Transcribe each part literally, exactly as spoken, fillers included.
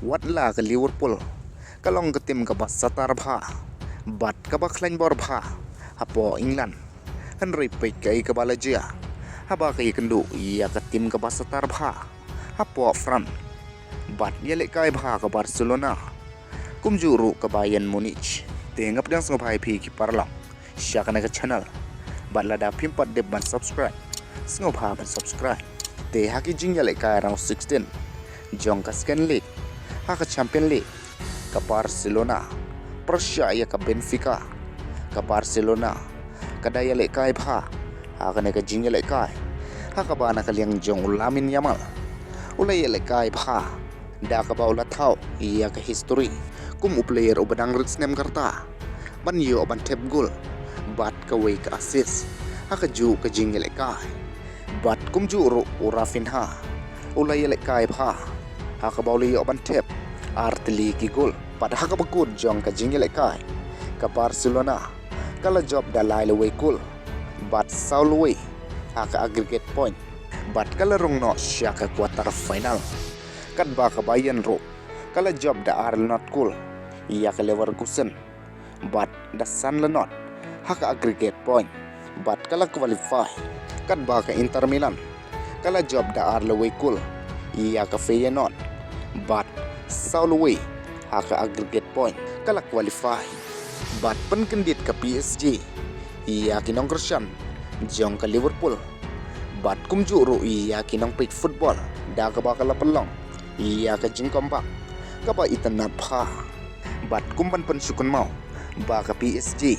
Wat la ka Liverpool ka long ka tim kaba satar bha bad kaba khlaiñ bor bha hapoh England, hynrei peit kaei kaba la jia haba ka ïakynduh ïa ka tim kaba satar bha hapoh France bad ïalehkai bha ka Barcelona, kumjuh ruh ka Bayern Munich. Te nga pdiang sngewbha ïa phi ki paralok sha kane ka channel. Bad lada phim pat dep ban subscribe, sngewbha ban subscribe. Te ha ki jingïalehkai round sixteen jong ka second leg ha ka Champion League, ka Barcelona pyrshah ïa ka Benfica. Ka Barcelona ka da ïalehkai bha ha kane ka jingïalehkai ha kaba na ka liang jong u Lamine Yamal u la ïalehkai bha da kaba u la thaw ïa ka history kum u player uba dang rit snem ka rta ban ïoh ban thep gol bad kawei ka assist ha kajuh ka jingïalehkai. Bad kumjuh ruh u Raphinha u la ïalehkai bha ha kaba u la ïoh ban thep ar tylli ki gol. Bad ha kaba kut jong ka jingïalehkai, ka Barcelona ka la jop da lai lawei gol bad saw lawei ha ka aggregate point. Bad ka la rung noh sha ka quarter final, katba ka Bayern ruh ka la jop da ar la nod gol ïa ka Leverkusen bad da san la nod ha ka aggregate point bad ka la qualify. Katba ka Inter Milan ka la jop da ar lawei gol ïa ka Feyenoord bad saw lawei ha ka aggregate point ka la qualify. Bad pynkyndit ka P S G ïa ki nongkyrshan jong ka Liverpool bad kumjuh ruh ïa ki nongpeit football da kaba ka la pynlong ïa ka jingcomeback kaba itynnad bha. Bad kum ban pynsngewthuh ba ka P S G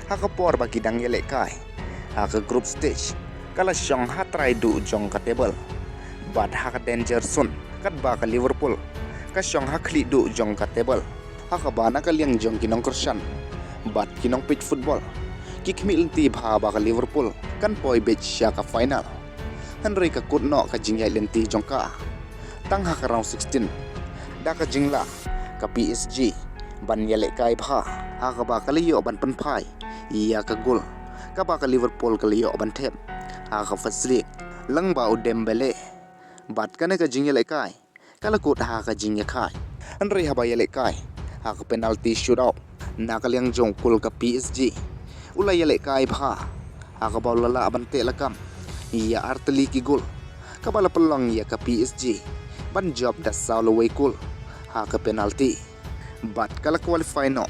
ha ka por ba ki dang ïalehkai ha ka group stage ka la shong ha trai duh jong ka table bad ha ka danger zone, katba ka Liverpool ka shong ha khlieh duh jong ka table. Ha kaba na ka liang jong ki nongkyrshan bad ki nongpeit football ki khmih lynti bha ba ka Liverpool kan poi beit sha ka final, hynrei ka kut noh ka jingïaid lynti jong ka tang ha ka round sixteen da ka jinglah ka P S G ban ïalehkai bha ha kaba ka la ïoh ban pynphai ïa ka gol kaba ka Liverpool ka la ïoh ban thep ha ka first leg lyngba u Dembele. Bad kane ka jingïalehkai ka la kut ha ka jingïakhai, hynrei haba ïalehkai ha ka penalty shootout na ka liang jong u kul ka P S G, u la ïalehkai bha ha kaba u la lah ban teh lakam ïa ar tylli ki gol, kaba la pynlong ïa ka P S G ban jop da saw lawei gol ha ka penalty. Bad ka la qualify noh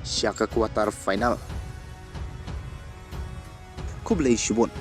sha ka quarter final. Khublei shibun.